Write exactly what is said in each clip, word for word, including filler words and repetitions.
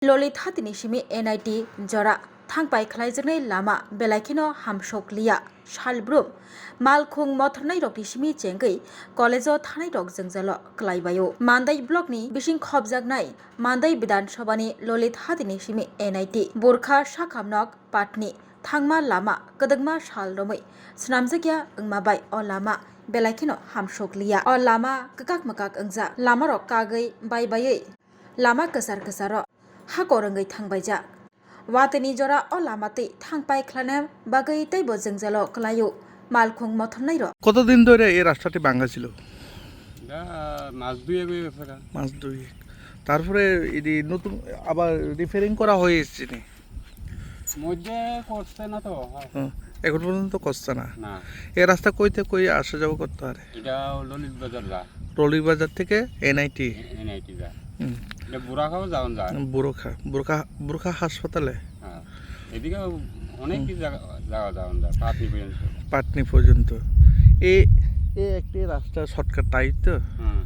Lolit hatini simi N I T jora thangpai khlaijaknai lama belai kheno hamsok liya. Salbrum malkhung mothornai rokni simi chengwi college o thanai rok jwngjalo klaibaio. Mandai block ni bising khopjaknai Mandai Bidhan Sabha ni Lolit hatini simi N I T Burkha Sakham nok Patni thangma lama kwdwkma sal romwi swnamjakya wngma bai o lama belai kheno hamsok liya. O lama kwkak mwkak wngjak, lama rok kagwi bai baiwi lama kwchar kwcharo hakor wngwi thangbaijak. Watini jora o lama twi thangpai khlaina bagwi teibo jwngjalo kwlaio malkhung mothornai rok. কতদিন ধরে এই রাস্তাটি ভাঙা ছিল? এটা মাস দুই এক হয়ে গেছে গা। মাস দুই এক। তারপরে এটি নতুন আবার রিপেয়ারিং করা হয়েছে নি? মধ্যে করছে না তো। হ্যাঁ, এখন পর্যন্ত করছে না। না। এই রাস্তা কই থেকে কই আসা যাওয়া করতে পারে? এটা ললিত বাজার যা। ললিত বাজার থেকে এনআইটি। এনআইটি যা। হুম। এটা বুড়াখাও যাওন যায়। বুরখা, বুরখা, বুরখা হাসপাতালে? হ্যাঁ। এদিকে অনেক কিছু জায়গা, জায়গা যাওন যায়, পাটনি পর্যন্ত। পাটনি পর্যন্ত। এই, এই একটি রাস্তা শর্টকাট, তাই তো? হুম।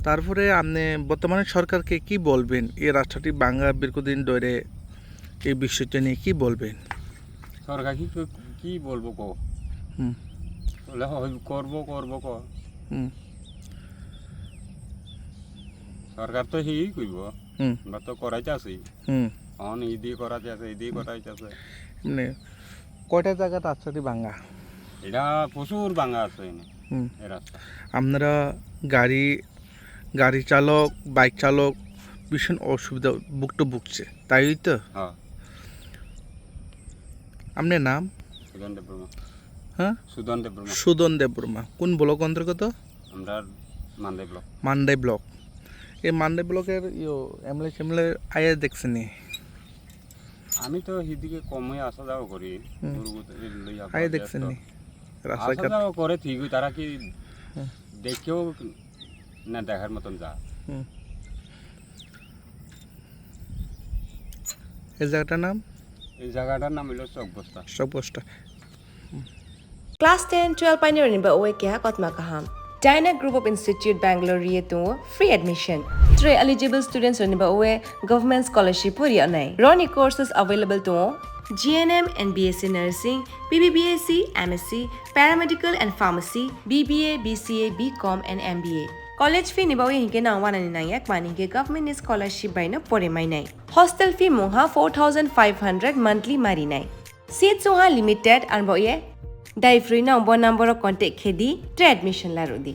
তারপরে আপনি বর্তমানে সরকারকে কি বলবেন? এই রাস্তাটি ভাঙা দীর্ঘদিন ধরে, এই বিষয়টা নিয়ে কি বলবেন? সরকার কি, কি বলবো কো? হুম। বলে, "হয়, করবো, করবো কো।" হুম। সরকার তো হেই কইবো। হুম। আমরা তো করাইতে আছি। হুম। অন ইদি করাতে আছে, ইদি করাইতে আছে। মানে, কয়টা জায়গাত রাস্তাটি ভাঙা? এটা প্রচুর ভাঙা আছে এনে, হুম। এই রাস্তা। আপনারা গাড়ি, গাড়ি চালক, বাইক চালক ভীষণ অসুবিধা ভুক্ত ভুগছে, তাই তো? হ্যাঁ। আপনার নাম? সুধন দেববর্মা। হ্যাঁ? সুধন দেববর্মা। সুধন দেববর্মা। কোন ব্লক অন্তর্গত? আমরা মান্দাই ব্লক। মান্দাই ব্লক। এই মান্দাই ব্লকের ইয়ো এমএলএ টেমএলএ আয়া দেখছেনি? আমি তো হিদিকে কমই আসা যাওয়া করি। হুম। গরু গোত-, এই লইয়া আয়া ব্যস্ত। দেখছেনি? রাস্তাঘাট। আসা যাওয়া করে ঠিকই, তারা কি হুম। দেখেও না দেখার মতন যা। হুম। এই জায়গাটার নাম? এই জায়গাটার নাম হইলো চকবস্তা। চকবস্তা। Class ten, twelve painirokni ba oe keha kotma kaham. Dyna Group of Institute Bangalore ri tongo free admission. Tre eligible students rokni ba oe government scholarship pori onai. Roni courses available tongo G N M and B S C Nursing, B B B S C, M S C, Paramedical and Pharmacy, B B A, B C A, B Com and M B A. College fee ni ba oe hinke nang wanani nangya kmani hinke government ni scholarship bai no pore mainai. Hostel fee mungha four thousand five hundred monthly marinai. Seats wngha limited, arbo ye dai phrwino bo number o contact khe di, tre admission la rw di.